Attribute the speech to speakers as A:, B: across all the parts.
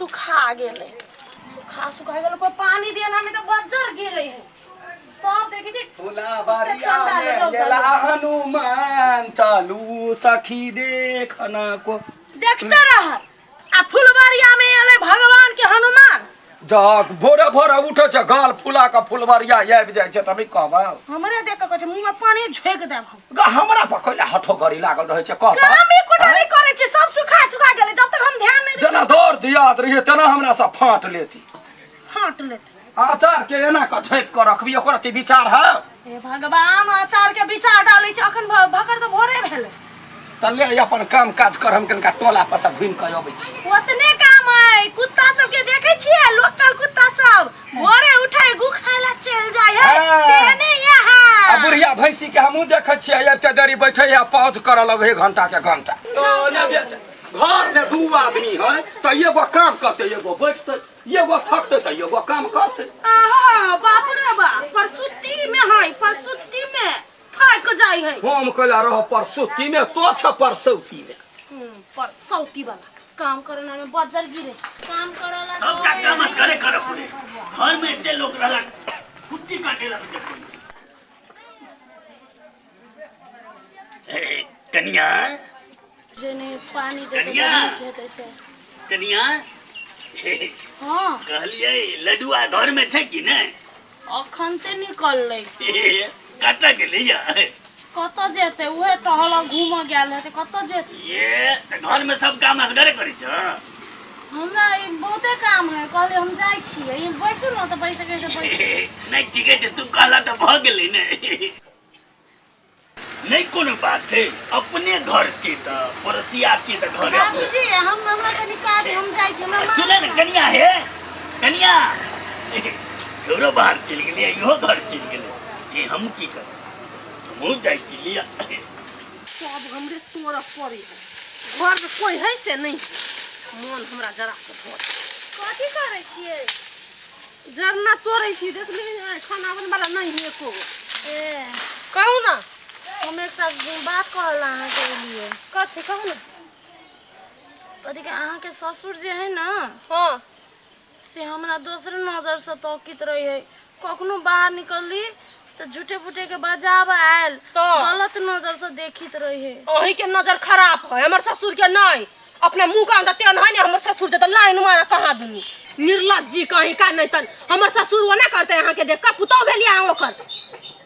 A: सुखा गेलै। सुखा सुखा गेलै, कोई पानी दिया ना, तऽ बज्जर गेलै है सब। देखै छी
B: फुलवरिया में एला हनुमान, चलू सखी देखना को।
A: देखते रह आ फुलवरिया में एलै भगवान के हनुमान।
B: जग भोरे भोरे उठे छै, गाल फुला के फुलवरिया आबि जाइ छै, तभी कहबै।
A: हमरे देख के कहै छै, मुँह में पानी झोंकि देब हम।
B: ग हमरा पर कैला हठो गरी लागल रहै छै, कह तऽ।
A: काम एकोटा नहि करै छी, सब सुखा सुखा गेलै जब तक हम ध्यान नहि दै।
B: जेना दौड़ दियाद रहियै तेना हमरा सब फाँट लेती।
A: फाँट लेतै।
B: अचार के एना कऽ झाँपि कऽ रखबी, ओकर अति विचार है।
A: हे भगवान, अचार के विचार डालै छै। अखन भकर तऽ भोरे भेलै।
B: तऽ ले अपन काम काज कर, हम कनिका टोला पर से घुमि कऽ अबै छी।
A: ओतने काम है। कुत्ता सबके देखै छियै, लोकल कुत्ता सब भोरे उठे गु खाय ला चलि जाइ है।
B: हाँ।
A: तेने यहाँ
B: आ बुढ़िया भैंसी के हमहूँ देखै छियै, एते देरी बैठे है, पाउज करऽ लगै है घंटा के घंटा। तऽ नहि बेच घर में दू आदमी है तऽ एगो काम करतै, एगो बैठतै, एगो थकतै तऽ एगो काम करतै।
A: आहा, बाप रे बाप, परसुत्ती में है, परसुत्ती में थाक जाइ है।
B: हम कैला रह परसौती में, तो छ परसौती में।
A: परसौती वाला काम करना में बज्जर गिरे काम करला।
C: सबटा काम असगरे करऽ पड़े। घर में एते लोग रहला, कुट्टी काटे ला भी देखो। ए, कनिया।
A: जे नहीं पानी दे।
C: कनिया।
A: खेत से।
C: कनिया।
A: हाँ।
C: कहलियै लडुआ घर में छै कि नहि?
A: अखन ते निकललै।
C: कतऽ गेलै या?
A: कतऽ जेतै, उहे टहल घूमऽ गेल हेतै, कतऽ जेतै।
C: ये तऽ घर में सब काम असगरे करै छ?
A: हमरा ई बहुते काम है, कहले हम जाइ छियै, ई बैसू ने तऽ बैस के बैस।
C: नहि, ठीके छै, तू कहला तऽ भऽ गेलै ने। नहि कोनो बात छै, अपने घर छी तऽ पड़ोसिया छी तऽ घर।
A: बाबूजी, हम हमरा कनि काज, हम जाइ छी, हमरा
C: सुने ने कनिया, हे कनिया, छोरो बाहर चलि गेलै, इहो घर चलि गेलै। हे, हम की करब? हमहूँ जाइ छी लिअ।
D: सब हमरे तोड़ऽ पड़े है, घर में कोई है से नहीं, मन हमरा जरा के भर।
A: कथी करै छियै?
D: जरना तोड़ै छी। देखली खाना बनबा नहीं है एको गो।
A: ए।
D: कहू ना।
A: हम एकटा बात कहल अहाँके एलियै।
D: कथी, कहू ना।
A: कथी के अहाँके ससुर जे है ने,
D: हाँ,
A: से हमरा दोसर नजरसँ तकित रही है। कखनो बाहर निकलली तऽ झूठे फूटे के बजाब आयल।
D: तऽ?
A: गलत नजरसँ देखित रही है।
D: अहीं के नजर खराब है, हमर ससुर के नहीं। अपना मुंह कान तऽ तेहन है ने, हमर ससुर जे तऽ लाइन मारा कहाँ दुनू निर्लज्ज जी कहीं का। नहीं तन हमर ससुर ओना करते अहाँ के देख कऽ? पुतहु भेलियै अहाँ ओकर,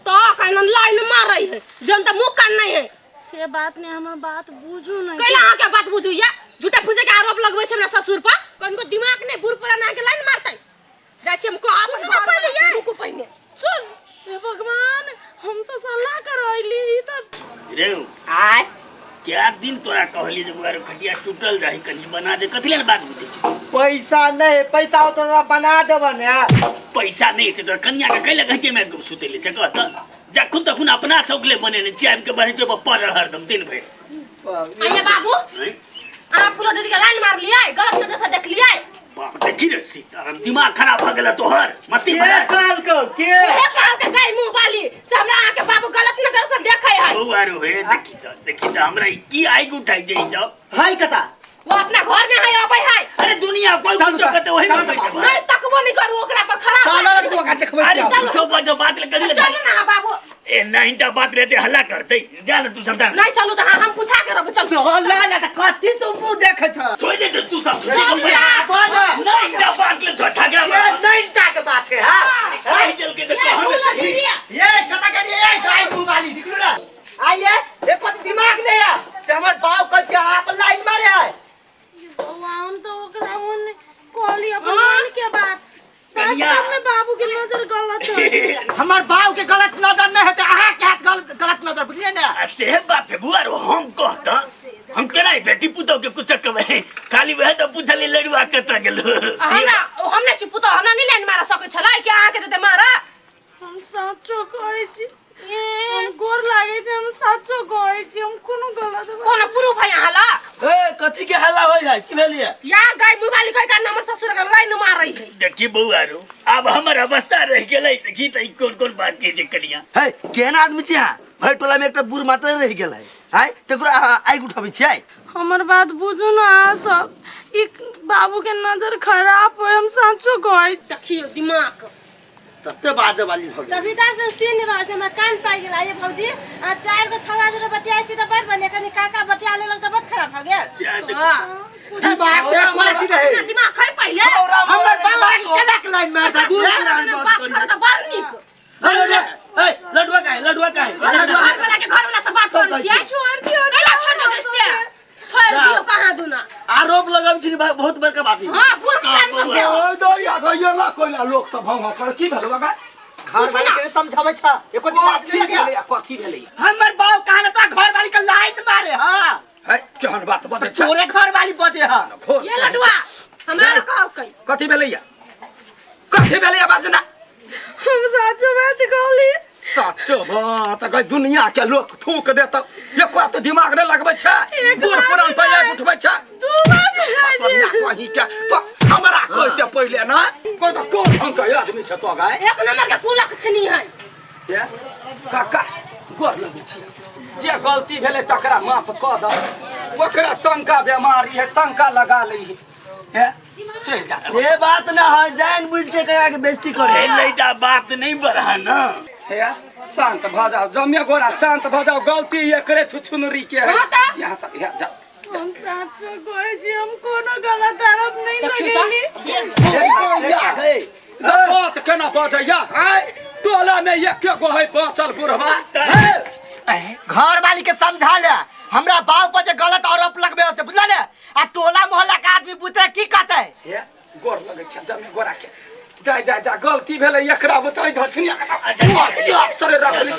D: तऽ कहन लाइन मारै है, जन तऽ मुंह कान नहीं है।
A: से बात नहीं, हमर बात बुझू ने।
D: कैला अहाँ के बात बुझू? या झूठा फूसे के आरोप लगबै छै हमरा ससुर पर। कनको दिमाग नहीं, बूढ़ पुरान अहाँ के लाइन मारतै। जाइ छी हम कहब
A: सुनू ने पहिले ये।
D: रुकू पहिने।
A: सुन हे भगवान, हम तऽ सलाह करैली ई तऽ।
C: रे।
E: आय।
C: क्या दिन तोरा कहली जे बुआरो खटिया टूटल रही, कनी बना दे, कथी लेल बात बुझै छी?
E: पैसा नहीं, पैसा होतो तो बना देब ने।
C: पैसा नहीं हेतै तोरा कनिया के कैला कहै छै मारि के सुतै ले से कह तऽ। जखन तखन अपना शौक ले बनेने छी, आबि के बढ़ै छै पर हरदम दिन भरि।
D: आइए बाबू।
C: आँय?
D: अहाँ फूलो दीदी के लाइन मारलियै, गलत नजर से देखलियै।
C: बाप, देखी रे सीताराम, दिमाग खराब भऽ गेल तोहर मती।
E: के कहलकौ के?
D: उहे कहलकै गाय मुंह वाली से हमरा अहाँ के बाबू गलत नजर से देखै है।
C: बौआ रो, हे देखी तऽ, देखी तऽ हमरा ई की आगि उठाइ जे ई सब
E: है कता?
D: वो अपना घर में है, अबै है।
C: अरे दुनिया कोई
E: चलू
C: कुछो
E: तऽ,
C: कहते वही
E: चलू
C: में
E: तऽ।
C: बैठे।
D: नहीं, तकबो नहीं करू ओकरा पर, खराब।
E: चलो तू ओकरा देखबै
C: अरे
E: छियौ।
C: झूठो बजो बात ले कथी ले?
D: चलू ना बाबू।
C: ए नहीं टा बात रहते हल्ला करते, जा ना तू सब जा।
D: नहीं, चलू तऽ हम पूछा के रहब, चलू।
E: चल ना तऽ कथी तू मुंह देखै छ?
C: छोड़ दे तू सब।
E: बोल।
C: नहीं टा बात ले झूठा
E: ये
C: गरा।
E: नहीं टा के बात है। हां।
C: कहि देल के तऽ
D: ये
C: कहन।
D: फूलो दीदी।
E: ये कता के ये गाय मुंह वाली, निकलू ना। आइए, एको दिमाग नहीं है से हमर बाप कहै छै अहाँ पर लाइन मारे है।
A: बौआ, हम तऽ ओकरा ओने कहली अपन मन के बात।
C: कनिया।
A: वास्तव में बाबू के नजर गलत है।
E: हमर बाप के गलत नजर नहीं हेतै, अहाँ के हाथ गलत गलत नजर, बुझलियै ने?
C: आ से बात है बुआ रो, हम कहता हम केना ई बेटी पुतोह के कुछ कहबै? खाली वएह तऽ पूछली लड़ुआ कतऽ गेलो।
D: हमरा हम नहीं छी पुतोह, हमरा नहीं लाइन मारा सकै छलै कि अहाँ के जते मारा?
A: हम साचो कहै छी, हम गोर लागै छी, हम साचो कहै छी, हम कोनो गलत बात।
D: कोनो प्रूफ है अहाँ ला?
F: ए, कथी के हल्ला होय है? की भेलिए?
D: या गाय मुंह वाली कह के हमर ससुर के लाइन मारै है।
C: देखी बौआ रो, आब हमर अवस्था रहि गेलै। देखी तऽ ई कोन कोन बात कहै छै कनिया।
F: है, केहन आदमी छी अहाँ? भरि टोला में एकटा बूढ़ मात्र रहि गेल है, आय तकरो अहाँ आगि उठाबै छियै?
A: हमर बात बुझू ने अहाँ सब, ई बाबू के नजर खराब होय, हम साचो कहै।
D: देखियो दिमाग
F: तते बाजे वाली भ गेल।
A: कविता से सुन रहल छै, हमरा कान पाइ गेल। आइए भौजी, आ चारि गो छौड़ा जोरे बतियाइ छी तऽ बड़ बढ़िया, कनि काका बतिया लेलक तऽ बड़ खराब भऽ गेल।
D: हां,
E: दिमाग के कोई रहे।
D: अपना दिमाग खाइ पहिले।
E: हमर बाबा के केना के लाइन मार दै
F: बूढ़
E: छै?
F: पुरान
D: बात
F: बात
D: करू
F: करी।
D: तऽ बड़ नीक।
F: ए लडुआ काहे, लडुआ काहे?
D: घर वाला के, घर वाला से बात करै छियै।
A: छोड़ दियौ।
D: कैला छोड़ देबै से? छोड़ दियौ कहाँ दुना।
F: आरोप लगाबै छी बहुत बड़का बात है।
D: हां, बूढ़ पुरान पर से।
B: ओय दैया गैया ला कोइला लोक सब भौं भौं कर की भेल बगा?
E: घर वाली के समझाबै छ, एको दिमाग
B: कथी
E: नहीं लगे।
B: भेलै कथी भेलै?
E: हमर बाप कहले तो घर वाली के लाइन मारे। हां,
B: है केहन बात बजै छै?
E: तोरे घर वाली बजे। हां,
B: खोल।
D: ये लडुआ, हमरा कहौ कै
B: कथी भेलैया, कथी भेलैया बाजना?
A: हम साचो बात कहली।
B: साचो बात गई, दुनिया के लोक थूक देत, एको तऽ दिमाग नहि लगबै छै, बूढ़ पुरान पे आगि उठबै छै।
A: दू बार
B: सोनिया कहीं के तो हमरा कहते पहिले ना कोई तो कोन ढंग के आदमी छै तो गाय?
D: एक नंबर के कुलक छनी है।
B: ए, काका गोर लगै छी, जे गलती भेलै तकरा माफ कऽ दऽ। ओकरा शंका बेमारी है, शंका लगा लै है। हे चलि जा।
F: से बात ना है, जान बुझ के कहा के बेइज्जती करे।
C: लैटा बात नहीं बढ़ा ना।
B: हे शांत भऽ जाओ जमे गोरा, शांत भऽ जाओ। गलती एकरे छुछुनरी के है।
D: हाँ तऽ।
B: यहाँ से यहाँ जा।
A: हम साचो कहै छी, हम कोनो गलत आरोप नहीं
D: देखियौ तऽ।
A: लगेली।
B: या गई बात केना बजैया? आय टोला में एक गो है बाँचल बुढ़वा।
E: घर वाली के समझा ले, हमरा बाप पर जे गलत आरोप लगबे से बुझल है, आ टोला मोहल्ला के आदमी पूछते की कहते?
B: हे गोर लगै छै जमे गोरा के, जा जा जा, गलती भेलै एकरा बताइ दक्षिणिया के सरे रख ली।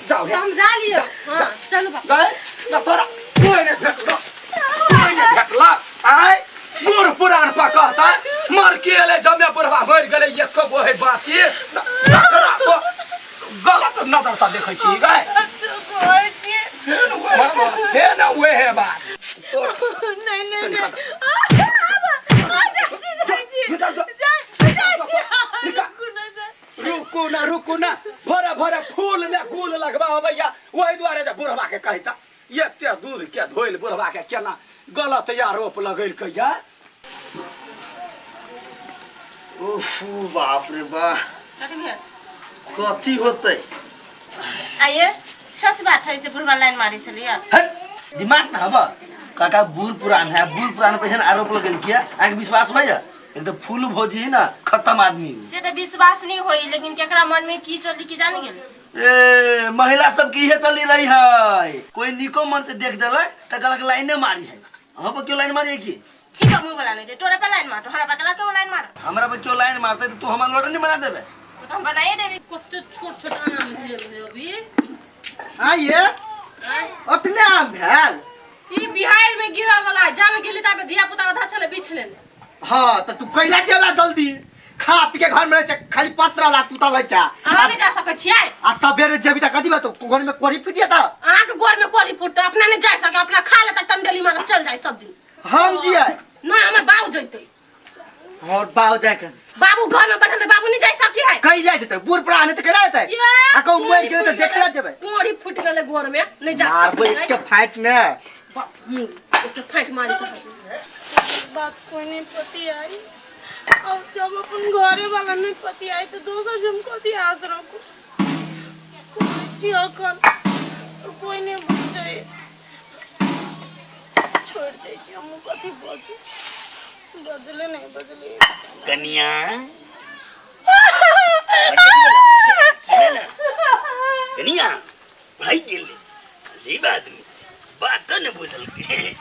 B: जाओ हे।
D: समझा लियौ। हां, चलू बाप।
B: गए न तोरा कोई नहीं भेटलो, कोई नहीं भेटला। आय बूढ़ पुरान पर कहता मर के एले जमे बुढ़वा मरि गेलै, एक गो है बाँची, तकरा तो गलत नजर से देखै छी गए।
A: साचो कहै छी।
B: फेर न उहे बात तोर।
A: नहीं नहीं
B: चल
A: नहीं,
B: निकल।
A: आ जाइ छी, जाइ छी।
B: निकल जो।
A: जाइ जाइ छी।
B: निकल।
A: रुकू ना, जाइ।
B: रुकू ना, रुकू ना, भोरे भोरे फूल में गुल लगवा अबैया, ओहि दुआरे जे बुढ़वा के कहता एते दूध के धोइल बुढ़वा के केना गलत आरोप लगेलकै या।
F: उफ बाप रे बा, कथी होतै?
A: आइए सच बात है से बुढ़वा लाइन मारी छलियै?
F: हट, दिमाग ना हवा काका, बूढ़ पुरान है, बूढ़ पुरान पे आरोप लगेल किया? आके विश्वास भैया एकदम फूल भौजी है ना, खत्म आदमी है।
A: से तऽ विश्वास नहीं होई, लेकिन केकरा मन में की चली की जाने गेल।
F: ए महिला सब की इहे चली रही है, कोई निको मन से देख देलक त कहलक लाइने मारी है। अहाँ पर क्यों लाइन मारी है की?
A: ठीक है, मुंह वाला नहीं दे, तोरे पर लाइन मार, हमरा पर क्यों लाइन मार?
F: हमरा पर क्यों लाइन मारते तो तू हमार लोटा नहीं बना देबे?
A: वो तो हम बनाइए देबे।
D: कते छोट छोट आम भेल है अभी।
E: आइए
D: आँय?
E: अतने आम भेल?
D: ई बिहार में गिरल वाला, जामे गेली ताबे धिया पुता आधा छले बिछले।
E: हाँ, तो तू कैला जेबा जल्दी? खा पी के घर में रहै छै, खाली पसरल आ सुतल रहै छै।
D: अहाँ नहि जा सकै छियै।
E: आ सबेरे जेबी तऽ कथी बात घर में कोरी फूट जेता।
D: अहाँके गोर में कोरी फूटतै, अपना नहि जा सके, अपना खा लेता टंडेली मारल चल जाय सब दिन।
E: हम जियै
D: नहीं, हमर बाबू जैतै।
E: और बाबू जाय के?
D: बाबू घर में बैठल है, बाबू नहीं जा सकी है।
E: कैला जेतै? बूढ़ पुरान तऽ कैला जेतै?
D: ये,
E: आ कहूँ मरि गेलै तऽ देखला जेबै।
D: कोरी फूट गेलै गोर में, नहीं जा
E: मारबै
D: सकी है।
E: एक फाइट ने।
D: बाप, मुँह, एक फाइट मारी कहाँ।
A: बात कोई नहीं पति आई, अब जब अपन घरे वाला नहीं पति आई तो दोसर से हम कथी आस रखू? कोई अखन कोई नहीं बुझे, छोड़ दे छी हम। कथी बजू? बजले नहीं बजले।
C: कनिया सुने ना, कनिया भाई गेले, अजीब आदमी छै, बात ने बुझलकै।